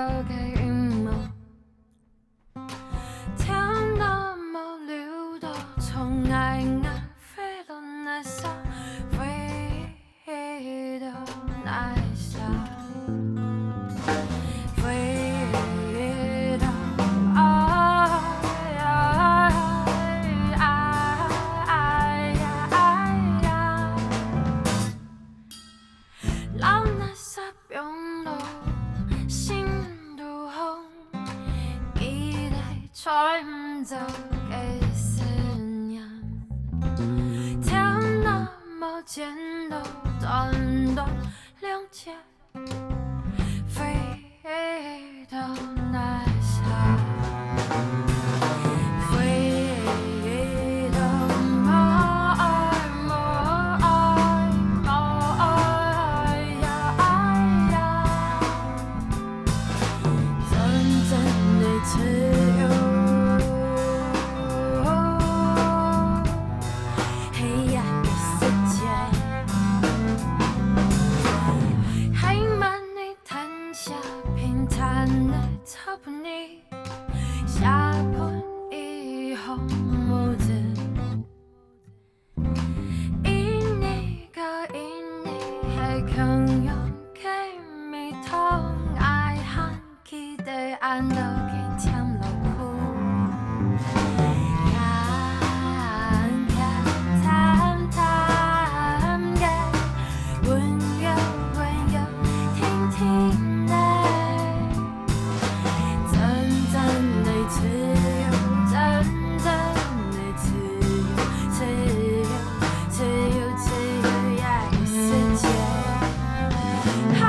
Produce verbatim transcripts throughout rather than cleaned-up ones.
个陰謀，天都無留到，從愛愛飛到那啥，飛到那啥，飛到愛愛愛愛愛愛。 老那啥放落心肚項，記得吹毋走个思念。天那麼尖到，短短兩截，飛到那啥，飛到無愛無愛無愛呀愛呀。 真正的自由，黑暗的世界，還慢的談笑，平坦的草埔泥，下盤以後無人。 一年過一年，還共樣个味道，愛還記得恁多个甜樂苦。鹹鹹淡淡个，溫柔溫柔，定定仔。 真正的自由，真正的自由，自由，自由，自由呀，世界。啊。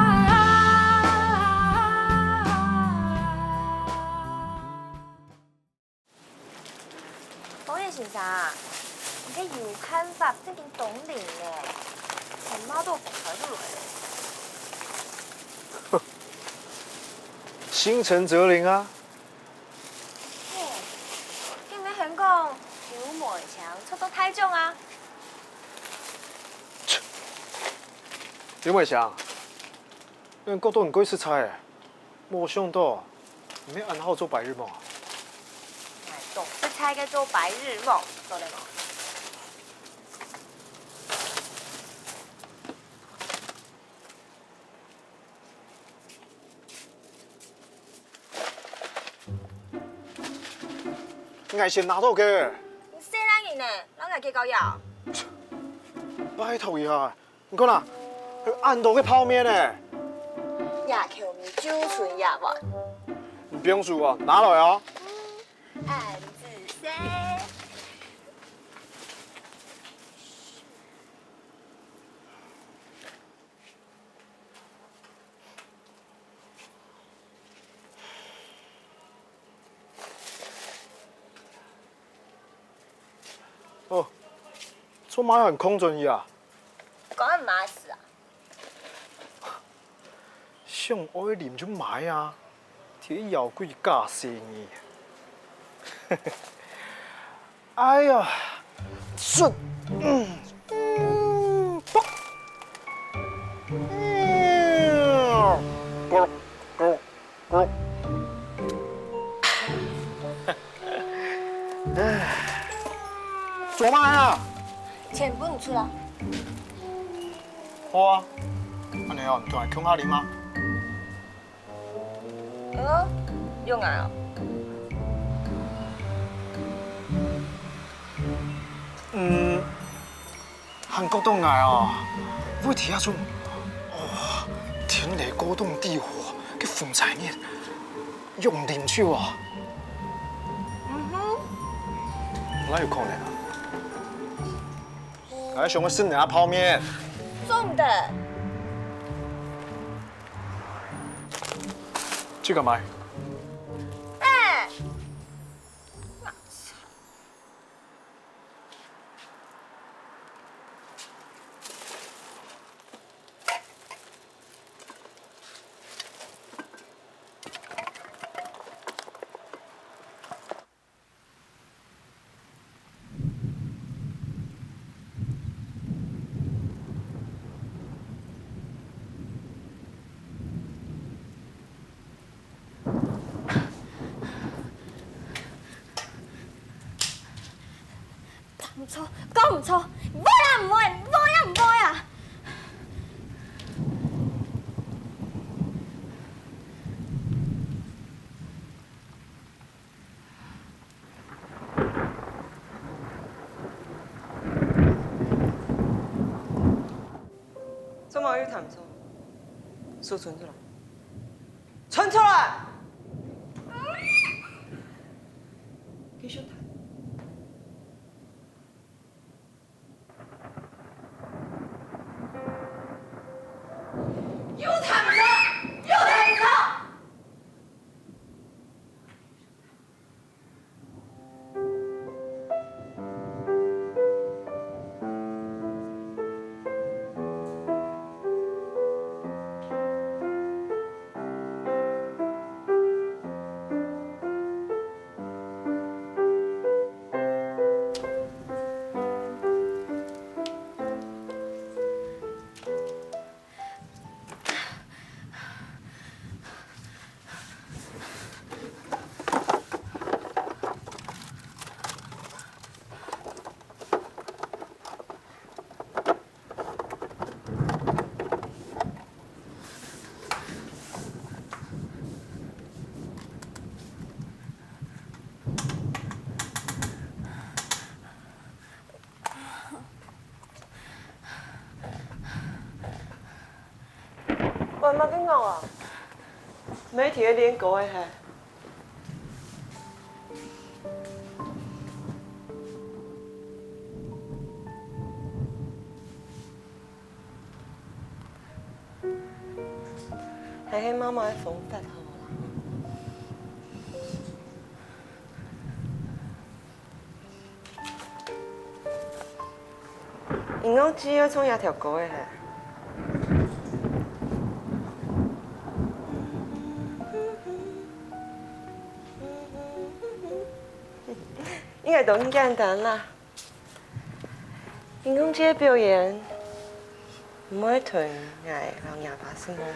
楓葉先生啊，你个油炭法正經當靈呢，還罵到紅燒肉來了。心誠則靈啊。 嘿，你毋係還講有梅香出到大獎啊？有梅香，你覺著你幾實在欸，無想著你乜恁好做白日夢啊？哎，當實在个做白日夢，做得無？ 𠊎先拿到个。你細人仔呢，摎𠊎計較呀？拜託一下，你看啊，還有恁多个泡麵呢。這口味就賰這碗。你毋使收啊，拿來啊。恁仔細。 哦，做麼个還囥轉去啊？關你麼个事啊？想愛啉就買啊，天妖怪假細義。 哎呀，出，嗯，嗯，啵，嗯，咕嚕，咕嚕，咕嚕。唉，做麼个啊？錢分你出啊。好啊，恁樣哦，你同𠊎共下啉啊。 哦，用啊。嗯，還覺著𠊎哦，會聽著，哦，天雷勾動地火，个風災日，用啉酒哦。嗯哼。哪有可能啊？𠊎想愛食你个泡麵。做毋得。 這個買。哎！毋著，講毋著，毋會啊，毋會，毋會啊，毋會啊！做麼个又彈毋著？手伸出來！伸出來！繼續彈。 又彈毋著，又彈毋著！喂，麼个樂啊？Matty个練歌个係？ 還係媽媽个風發好啦。音樂節愛唱這條歌个係？應該都很簡單啦。 音樂節表演，毋會同𠊎摎若爸承蒙啊。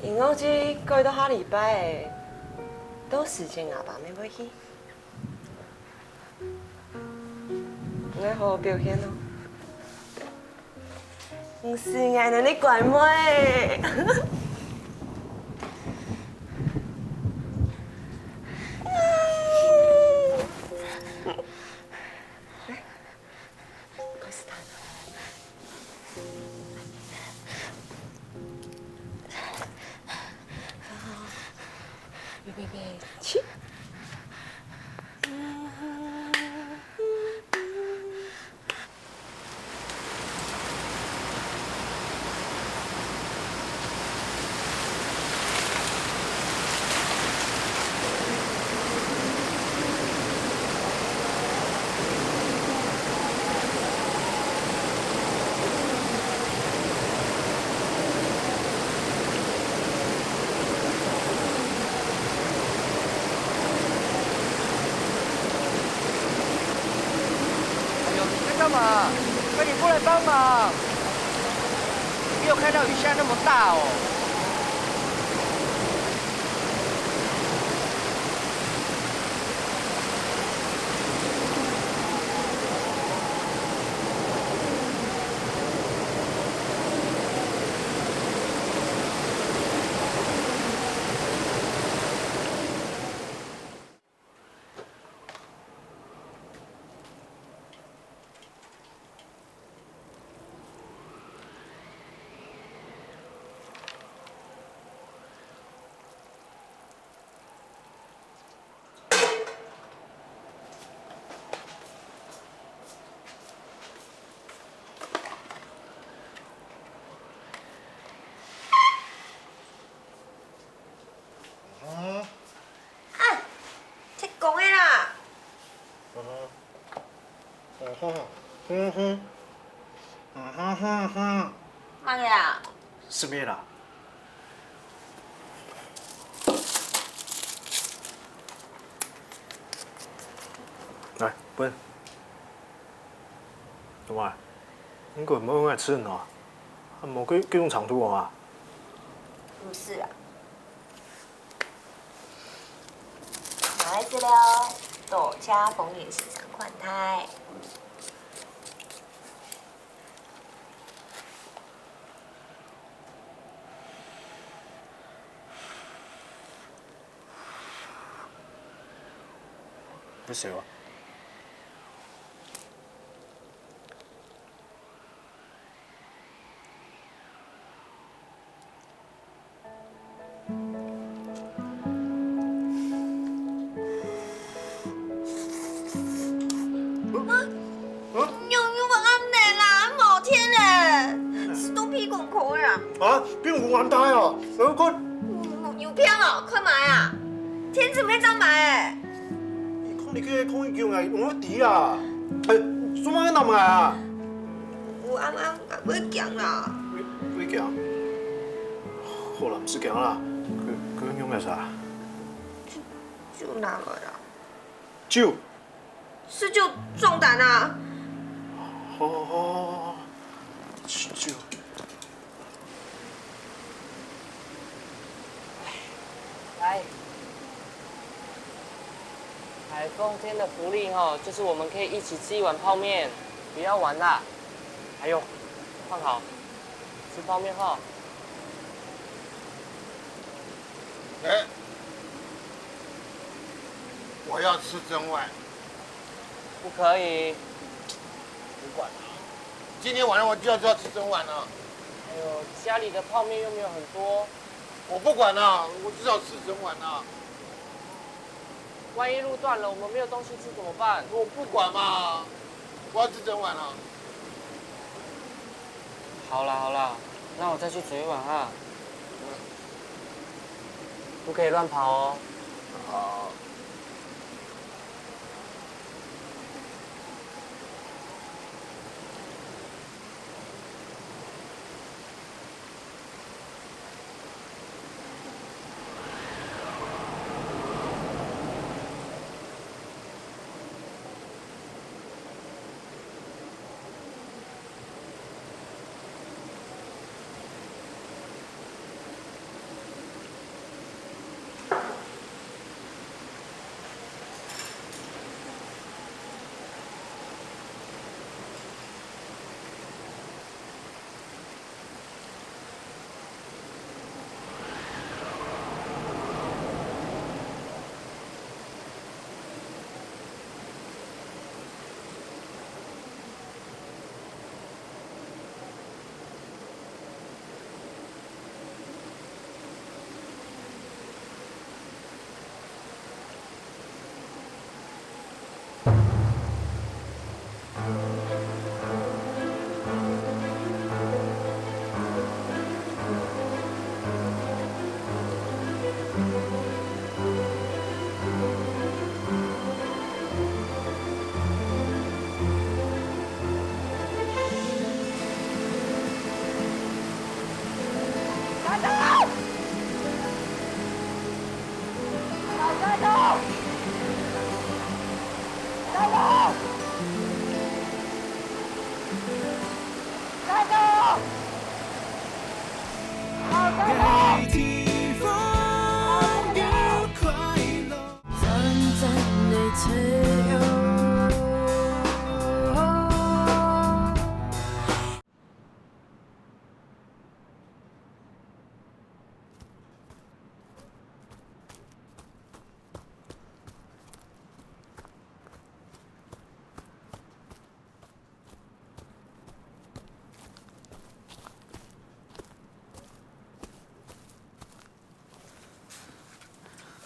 音樂節改到下禮拜，到時節若爸乜會去。𠊎好好表現哦。 毋使𠊎等你關門。來，開始彈。預備，起。 哎呦，你在幹嘛？快点过来帮忙！没有看到雨下那么大哦。啊，切光个啦！嗯哼，嗯哼，嗯哼哼哼。麼个啊？食物啦。來，分。喂，你个毋愛𠊎食喏？啊，無幾，幾種長度啊？毋使啊。謝了，多謝風雲先生款待。 不行了。啊？啊？又，又暗暝啦，無電了，係都鼻公空啊。啊？鼻公空恁大哦，我看 有病哦，看覓啊！電子毋係正買誒。你看你个空氣中啊，有問題啊！哎，做麼个拿來啊？有暗暗，會驚啦。會，會驚？好啦，毋使驚啦。佢，佢用个啥？就，就拿來啦。酒？ 係酒壯膽啊！好，好，好，好，酒。哎，台風天的福利吼，就是我們可以一起吃一碗泡麵，不要玩啦。還有，放好，吃泡麵吼。哎，我要吃整碗。 不可以。不管了，今天晚上我就要，就要吃整碗了。哎呦，家裡的泡麵又沒有很多。我不管了，我就是要吃整碗了。萬一路斷了，我們沒有東西吃怎麼辦？我不管嘛，我要吃整碗了。 好啦好啦，那我再去煮一碗哈。不可以亂跑哦。好。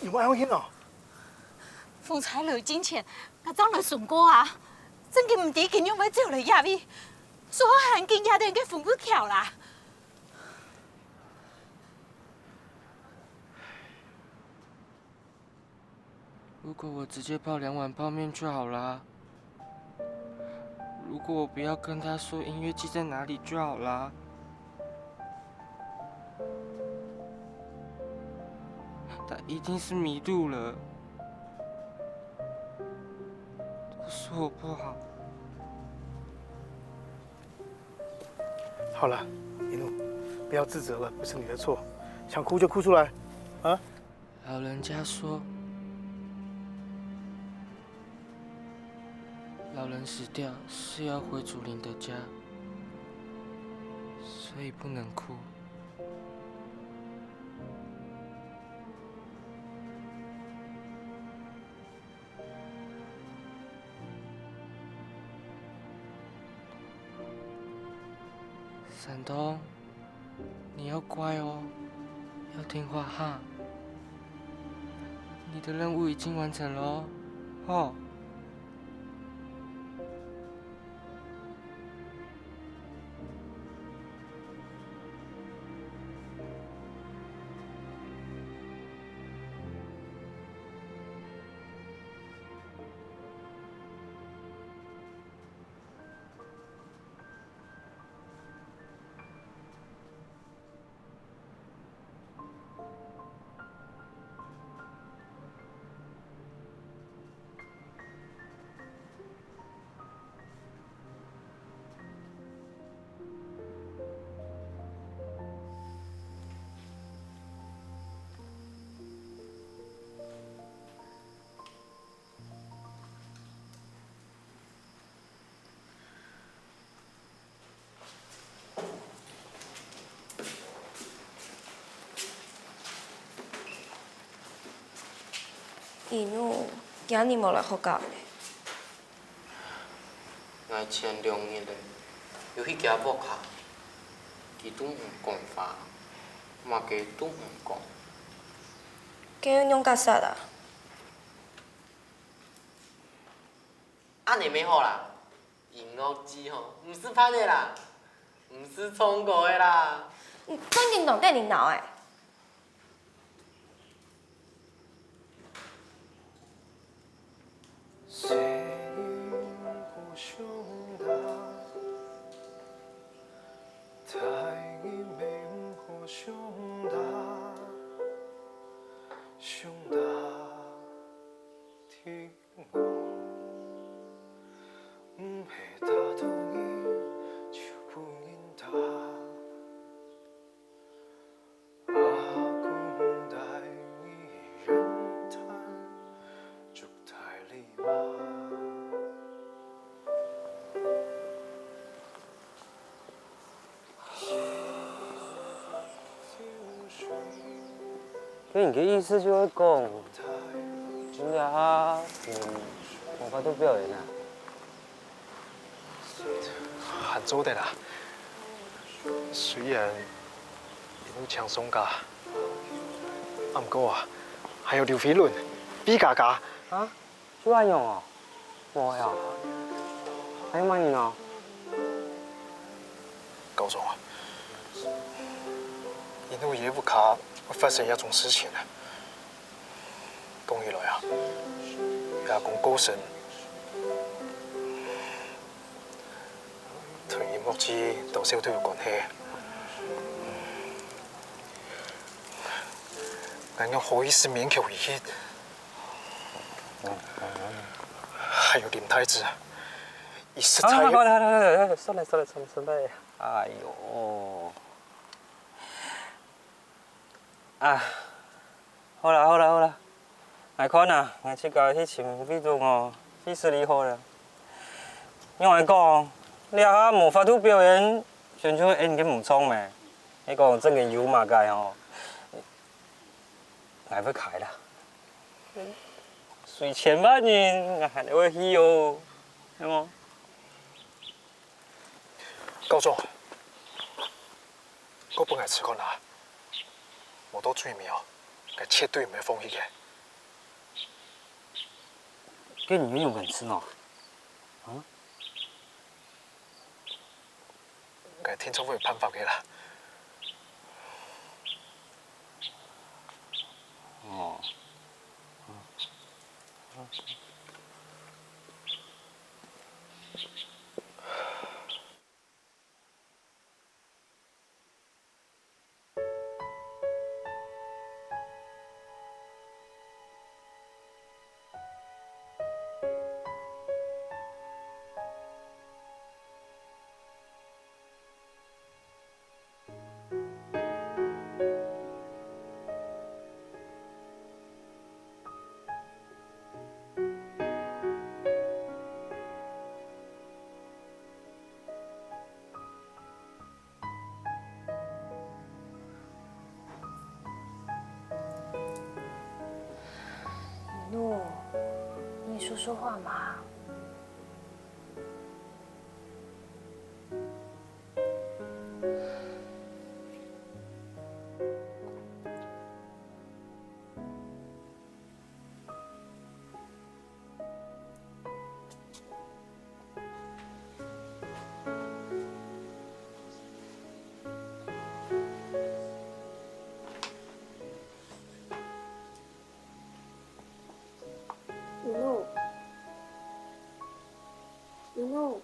你會恁樣哦？風災來進前，𠊎正來巡過啊，正經毋知佢仰會走來這位，所以還緊這等个風雨橋啦。 如果我直接泡兩碗泡麵就好啦。如果我不要跟他說音樂季在哪裡就好啦。他一定是迷路了，都是我不好。好了，一怒，不要自責了，不是你的错，想哭就哭出來，啊。 老人家說，人死掉是要回祖灵的家，所以不能哭。山东，你要乖哦，要听话哈。你的任务已经完成了哦，吼。Inu，今日無來學校呢。𠊎前兩日咧，有去厥屋下，佢都毋講話，麼个都毋講。該仰結煞啊？恁呢乜好啦。 音樂劇吼，毋使伴个啦，毋使唱歌个啦。你正經當得人惱欸！該你个意思就係講，你這下，嗯，無法度表演啊？還做得啦，雖然一路請喪假，啊毋過啊，還有劉飛倫、畢嘉嘉。啊？ 就恁樣哦？無啊，還有麼人哦？高中啊，因為佢个屋下會發生這種事情啊，講起來啊，佢阿公過身，同音樂劇都少都有關係。𠊎仰好意思勉強佢去？ 還有林太子，佢實在……啊，好了，好了，好了，算了，算了，算了，算了。哎喲，啊，好了，好了，好了，𠊎看啊，𠊎自家去尋位置哦，位置哩好了。仰會講，這下無法度表演，全全係𠊎个無錯咩？你講正經有麼个吼？ 𠊎會開啦。隨千萬人，𠊎還會去哦，係無？高總，過分𠊎試看啊，無到最尾哦，𠊎絕對毋會放棄个。該你有本事哦？啊？ 𠊎定著會有辦法个啦。哦。露，你说说话嘛。露露，露露。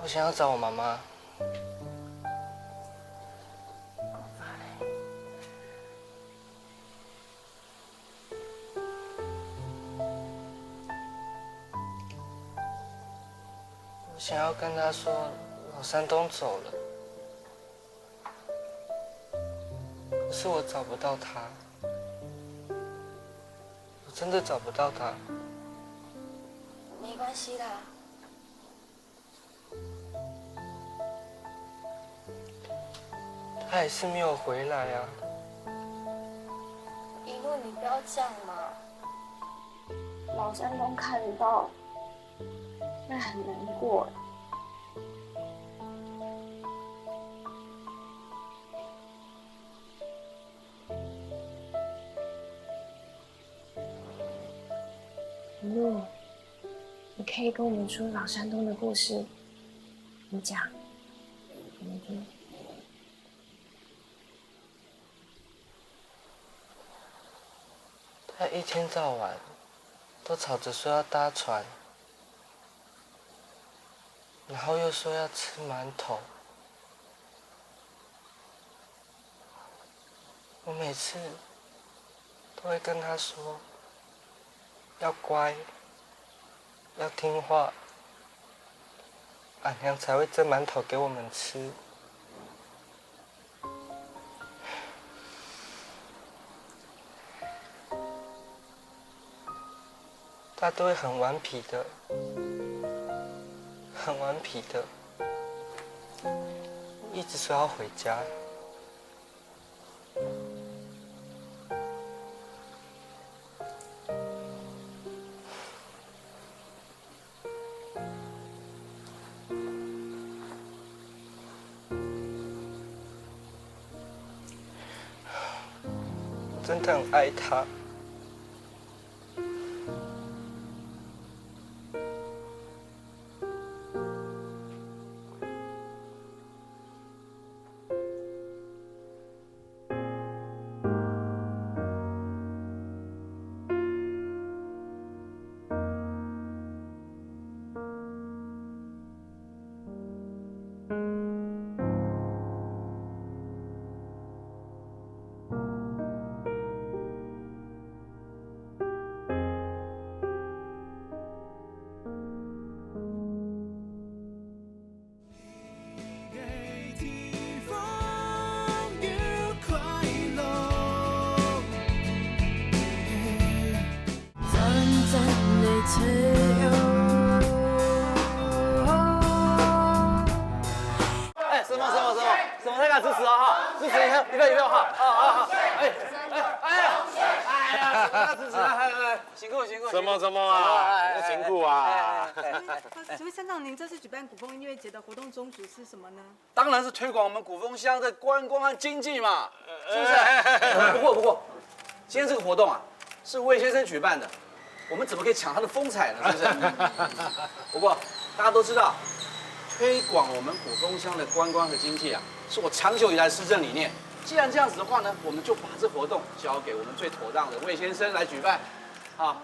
我想要找我妈妈。我想要跟她说，老山东走了，可是我找不到他，我真的找不到他。没关系啦，他还是没有回来啊。一路你不要这样嘛。老山东看得到，会很难过。露露，你可以跟我们说老山东的故事，你讲给我们听。他一天到晚都吵着说要搭船，然后又说要吃馒头。我每次都会跟他说，要乖，要听话，阿娘才会蒸馒头给我们吃。他都会很顽皮的，很顽皮的，一直说要回家。我真的很爱他。哎，什么什么什么什么，大家支持哦哈，支持一下，预备预备哈，好好好，哎哎哎呀哎呀，大家支持，哎哎，辛苦辛苦，什么什么啊，哎哎哎，辛苦啊。哎哎哎哎，请问乡长，您这次举办古风音乐节的活动宗旨是什么呢？当然是推广我们古风乡的观光和经济嘛，是不是？哎哎哎哎，不过不过，今天这个活动啊，是魏先生举办的，我们怎么可以抢他的风采呢？是不是？不过大家都知道，推广我们古风乡的观光和经济啊，是我长久以来施政理念。既然这样子的话呢，我们就把这活动交给我们最妥当的魏先生来举办。啊，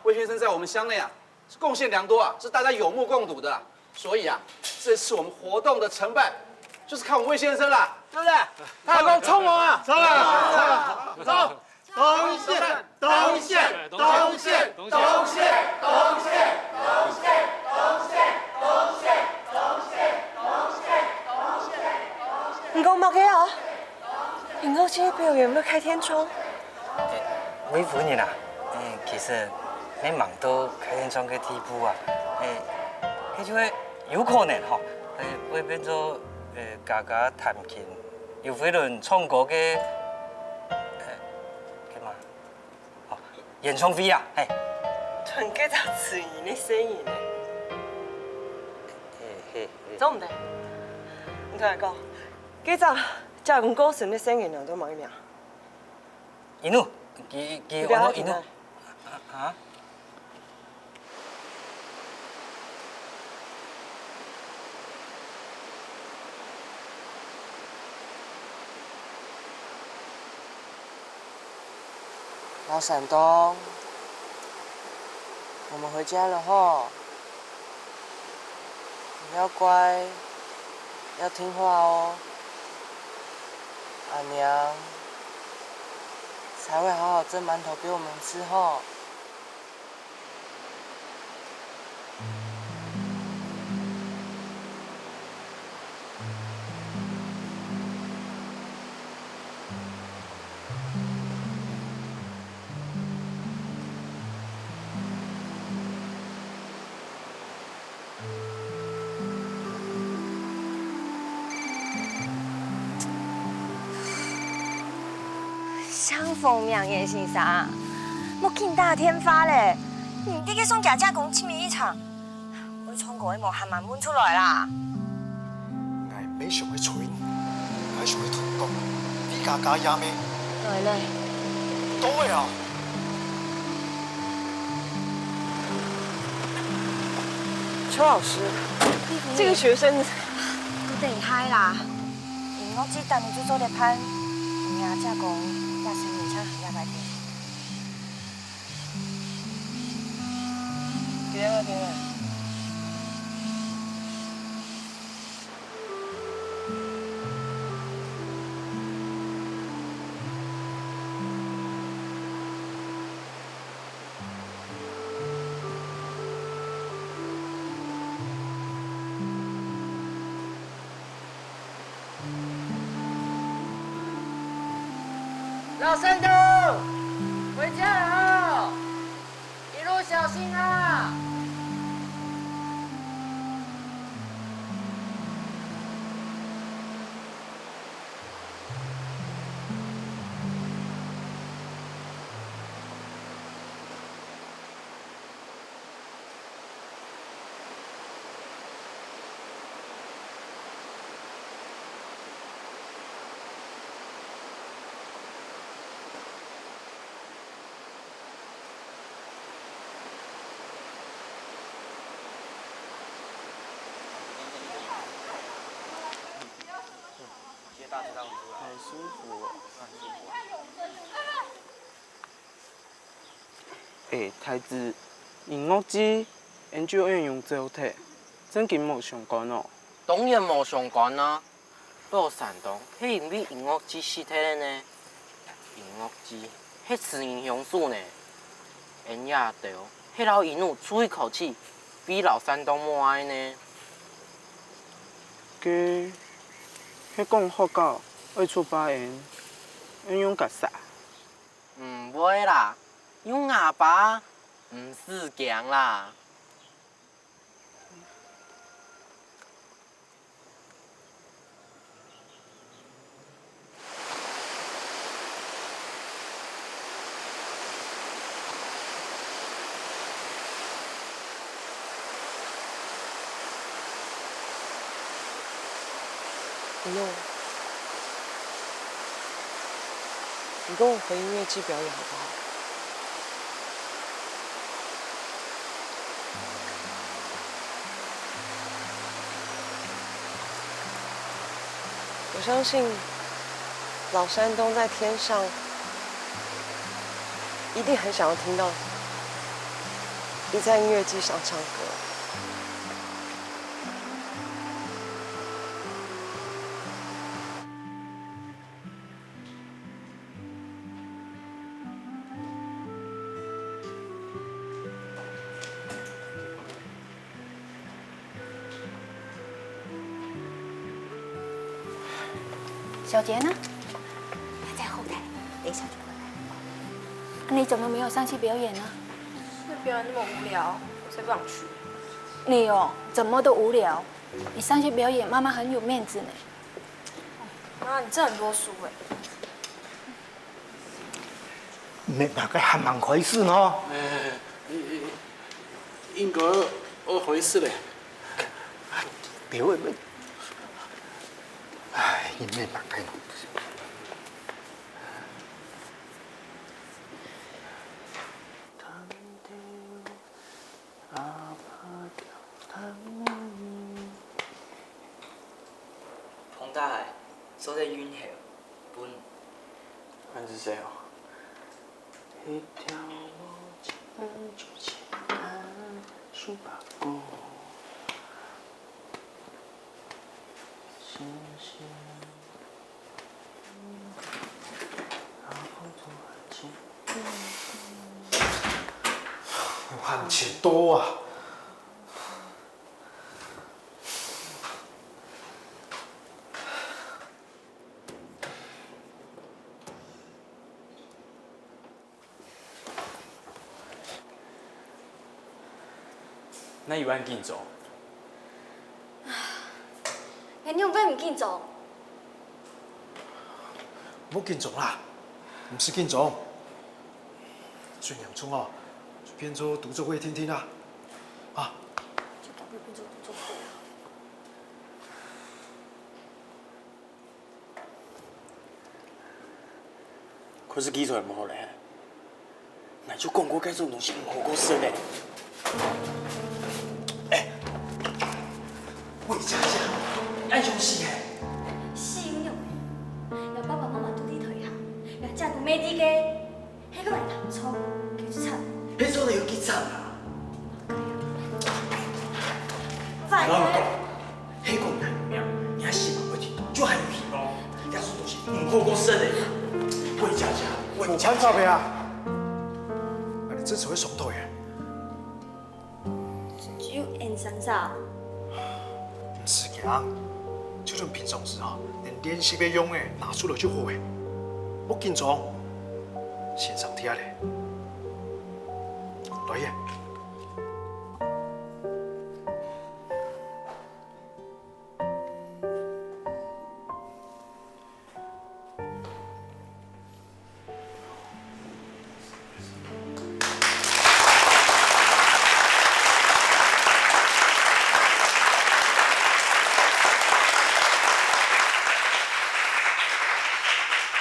魏先生在我们乡内啊，是贡献良多啊，是大家有目共睹的啊。所以啊，这次我们活动的承办，就是靠我们魏先生啦，对不对？他讲冲我啊！冲啊！冲啊！走！东线，东线，东线，东线，东线，东线。你讲么个啊？音乐节表演要开天窗？欸，魏夫人啊，欸，其实乜忙到开天窗个地步啊，欸，佢就會有可能吼，欸，會變做呃家家彈琴，有飛輪唱歌个，呃，个嘛，哦，演唱會啊，嘿。同个大自然个声音呢？嘿嘿嘿。做毋得，你同佢讲，这只只公歌神个声音呢，都冇一秒。 Inu，佢佢安到Inu。啊？老山东，我们回家了吼。 你要乖，要听话哦。阿娘才会好好蒸馒头给我们吃吼。 相逢明月，先生，莫緊打電話咧，你這个送姐姐公去面一場，會唱歌个無閒慢問出來啦。 𠊎毋係想愛催你，𠊎想愛同你講，你家家也咩？來咧，到位啊！邱老师，这个学生都等一下啦。音乐季等你就做得办，你阿姐公也是勉强很下白天。 老山东，回家了哦，一路小心啊！ 欸，太子，音樂祭，恁久恁樣走忒，正經無相干哦。當然無相干啊！老山東係因為音樂祭死忒个呢。音樂祭係自然香素呢。恁樣兜係摎一路出去考試，比老山東無愛呢。該係講學校愛出八音，恁樣較煞。 毋會啦，有𠊎爸，毋使驚啦。你跟我回音乐季表演好不好？我相信老山东在天上一定很想要听到你在音乐季上唱歌。小杰呢？他在后台，等一下就回来。你怎么没有上去表演呢？那表演那么无聊，我才不想去。你哦，怎么都无聊。你上去表演，妈妈很有面子呢。妈，你真的很啰嗦哎。你那个还蛮开始呢。应该我回去了。对，我们，哎，你们大概。彭大海，所以運氣分。恁仔細哦。一條無情就情感，數百個星星。還真多啊！哪有恁緊張？恁樣會毋緊張？莫緊張啦，毋使緊張。最嚴重哦，就變做獨奏會定定啊，啊！就搞到變做獨奏會啊！ 可是記者毋好咧，𠊎就講過該種東西毋好過食咧。哎，魏佳佳，恁樣死嘿！死樣，若爸爸媽媽都在台下，若姐都無在个，係講𠊎讀毋著，該就慘。別做得有幾慘啊！ 反我講，係講人命，你還希望會聽，就還有希望，耶穌東西毋好過生的。魏佳佳，魏佳佳。無辦法呀，啊，你這次會上台耶。就演三啥？毋使驚，就算平常時吼，連練習个樣仔拿出來就好誒。莫緊張，先生聽咧。來耶。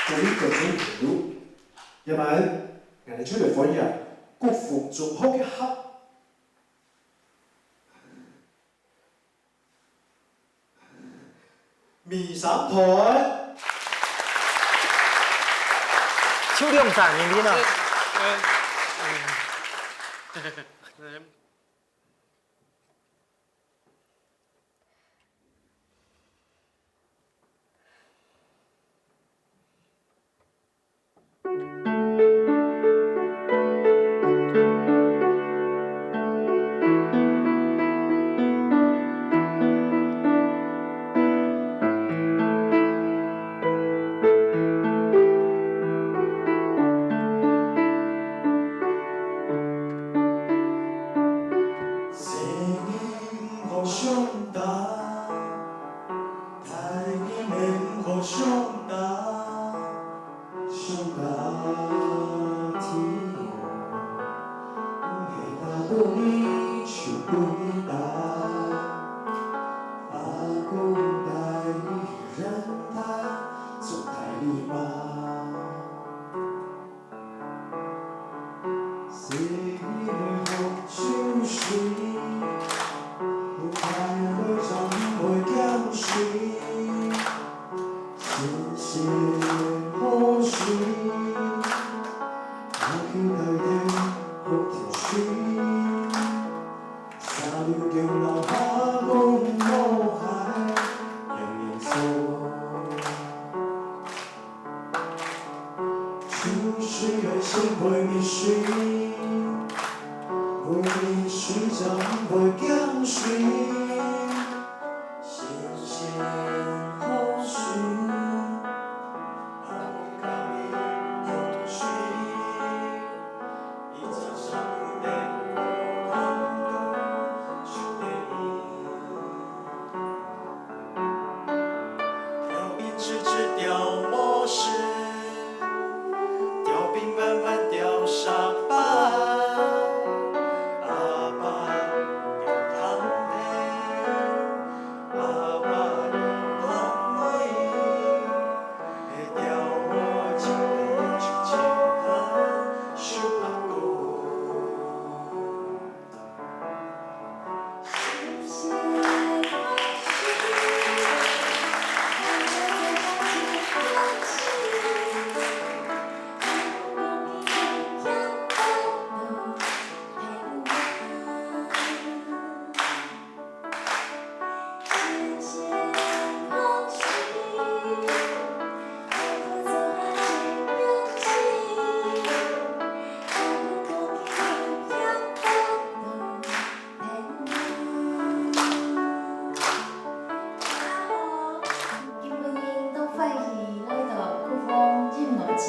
各位觀眾朋友，這擺𠊎兜就來歡迎國防中學个合美聲團。就兩儕人定啊。今晡日當歡喜來到古風音樂節，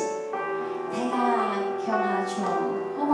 大家共下唱，好無？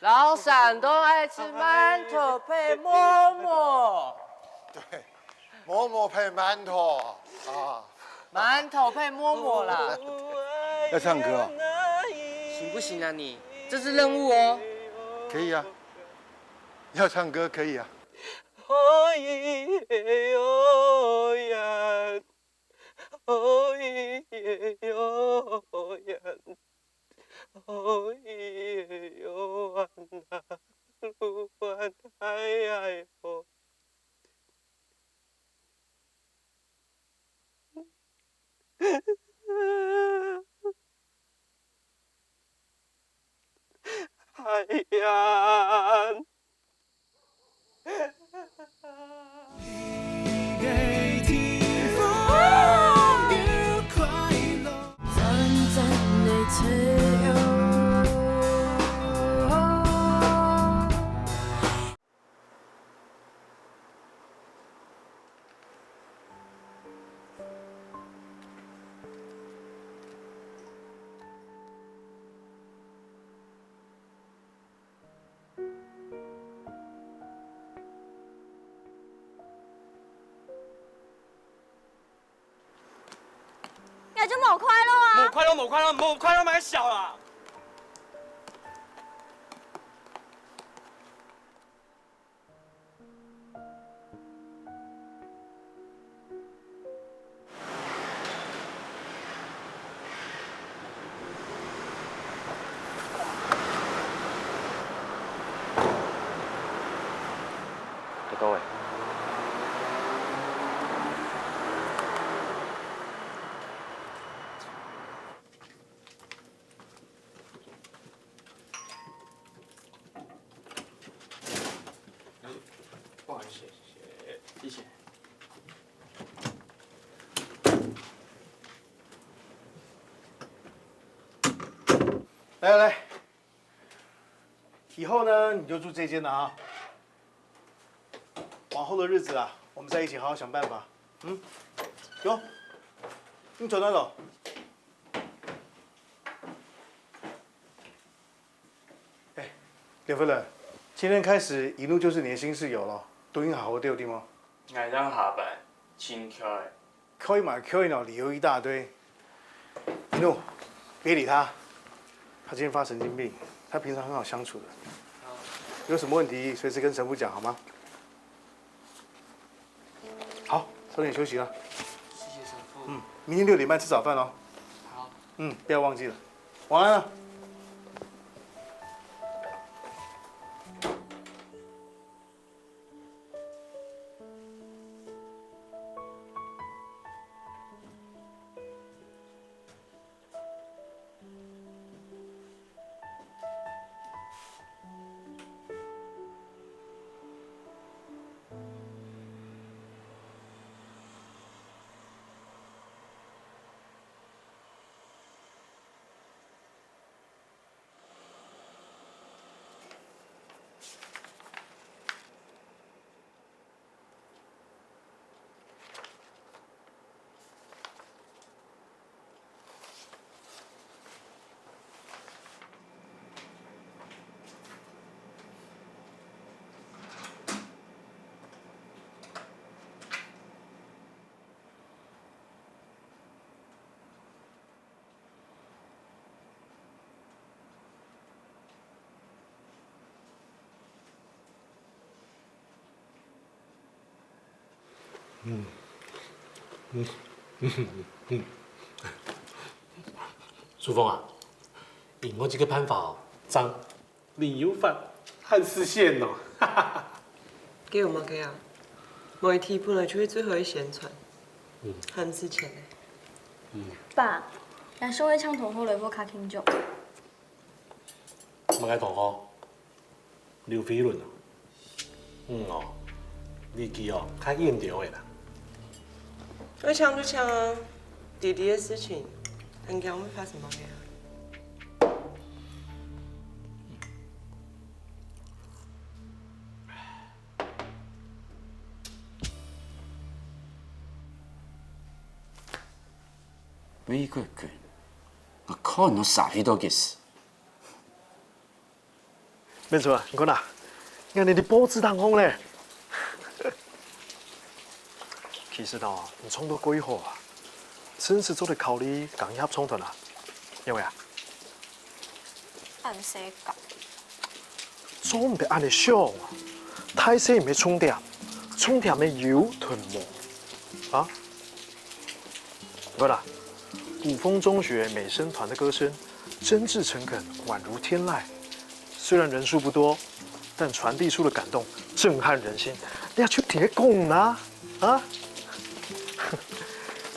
老山東愛食饅頭配饃饃。對，饃饃配饅頭啊。饅頭配饃饃啦。要唱歌哦？行不行啊你？這是任務哦。可以啊，要唱歌可以啊。就無快樂啊！無快樂，無快樂，無快樂，莫笑啊！ 不好意思，谢谢，谢谢。来来来，以后呢，你就住这间了啊。往后的日子啊，我们再一起好好想办法。嗯，有，你转那走。 哎，刘夫人，今天开始，一路就是你的新室友了，都已经好好对，对吗？ 𠊎當下班，真巧个。可以嘛，可以呢，理由一大堆。一路，别理他，他今天发神经病，他平常很好相处的。有什么问题随时跟神父讲，好吗？好，早点休息了。谢谢神父。嗯，明天六点半吃早饭哦。好。嗯，不要忘记了。晚安了。嗯，嗯，嗯，嗯，嗯。淑芳啊，你用這个辦法哦，正另有法，還實現哦。該有麼个啊？媒體本來就係最好个宣傳，嗯。還實現呢。嗯。爸，𠊎想愛請同學來屋下慶祝。麼个同學？ 劉飛倫啊？嗯哦，年紀哦，較遠兜仔啦。愛請就請啊，弟弟个事情，還驚會發生麼个啊？ 美國君，𠊎看你都社會到幾時？ 明春啊，你看啊，𠊎等在報紙頂項咧。其實哦，你唱到幾好啊，真係做得考慮加入合唱團啊，有無啊？恁細个。做毋得恁樣想啊，大細毋係重點，重點係有同無啊。 不啦，古風中學美聲團的歌聲，真摯誠懇，宛如天籟。雖然人數不多，但傳遞出的感動震撼人心。你還去貼講啦，啊？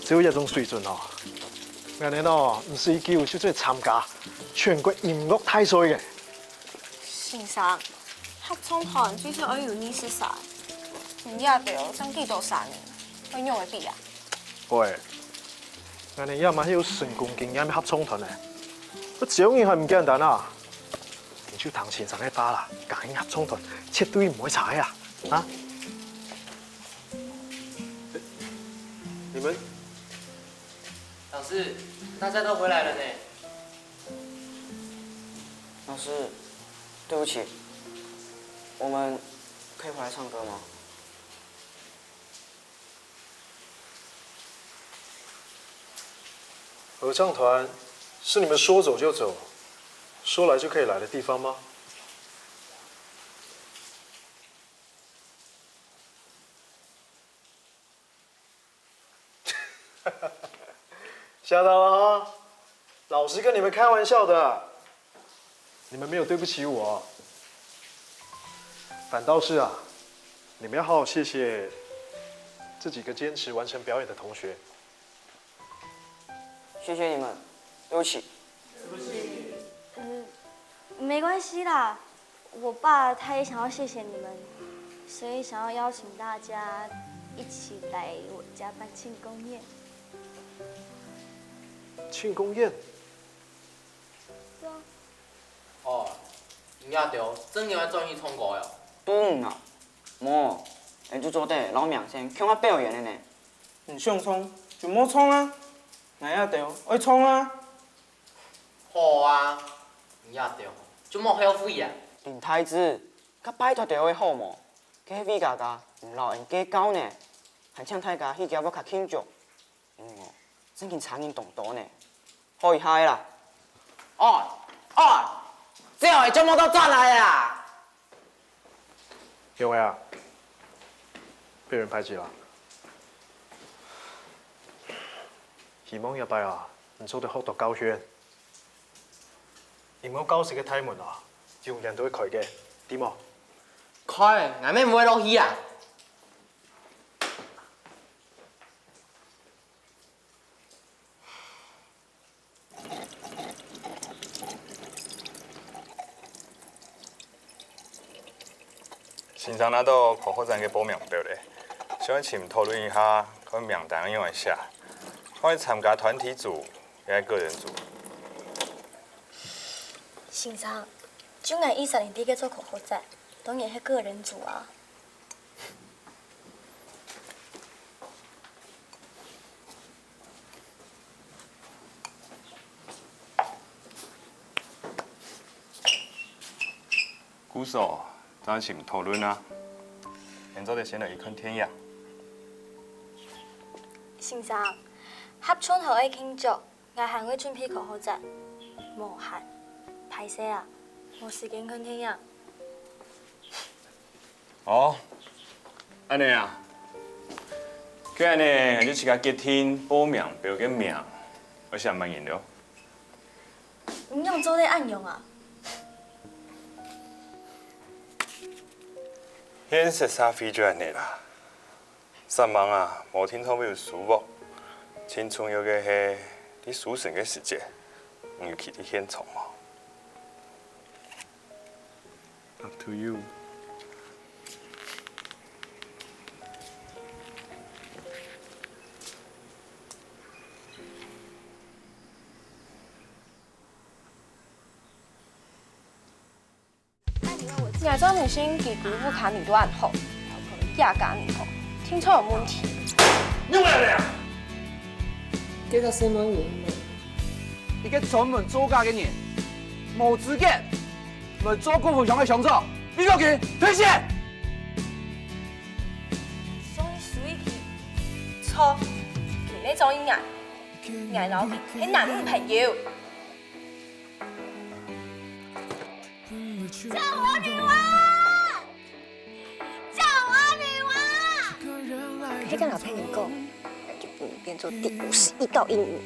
只有這種水準哦，𠊎等哦，毋使久就做得參加全國音樂大賽个。先生，合唱團最少愛有二十儕，你這兜正幾多儕呢？ 會仰會比啊？喂，𠊎等也嘛係有成功經驗个合唱團呢，愛招人還毋簡單啊！你就聽先生个話啦，加入合唱團絕對毋會差个啊！啊？你們，老師，大家都回來了呢。老師，對不起，我們可以回來唱歌嗎？合唱团是你们说走就走、说来就可以来的地方吗？吓到了哈！老师跟你们开玩笑的，你们没有对不起我，反倒是啊，你们要好好谢谢这几个坚持完成表演的同学。谢谢你们，对不起。没关系啦，我爸他也想要谢谢你们，所以想要邀请大家一起来我家办庆功宴。庆功宴？对啊。哦，你阿兜真个愛轉去唱歌哦？都毋啊，無，𠊎就做得摎明星共下表演个呢。你想唱就莫唱啊，𠊎阿兜愛唱啊。 好啊，你阿兜就莫後悔啊。林太子，該拜託兜仔好無？該係韋家家毋摎𠊎計較呢，還請大家去厥屋下慶祝。嗯哦，正經差人當多呢。好一下仔啦！哦哦，這下就莫到轉來啊！ 有啊，被人排挤了。希望這擺啊，你做得學到教訓。因為教室个大門啊，永遠都會開个，知無？開，𠊎乜毋會落去啊！ 先生拿到考核站个報名表咧，想愛尋討論一下，看名單愛仰般寫，看愛參加團體組，也係個人組。先生，就𠊎一三年第一个做考核站，當然係個人組啊。 故所，正愛尋討論啊。現做得先來去看電影。先生，合唱團愛慶祝，𠊎還愛準備考核站，無閒，歹勢啊，無時間看電影。 哦，恁仔啊！該恁仔，𠊎就自家決定報名表个名，愛寫麼人了。你仰做得恁樣啊？現實社會就恁仔啦。煞猛啊，無定著會有收穫。盡重要个係，你收成个時節，你有去到現場無？ Up to you。若張明星佢姑父看你都恁好，這家人哦，定著有問題。你來了！這个細妹人呢？一个專門做假个人，無資格來做姑父鄉个鄉長，你落去退選！所以輸一題，錯，佢係張一眼，𠊎摎佢係男女朋友。 叫我女王！叫我女王！可以跟老朋友讲，就不能变做第五十一道阴影。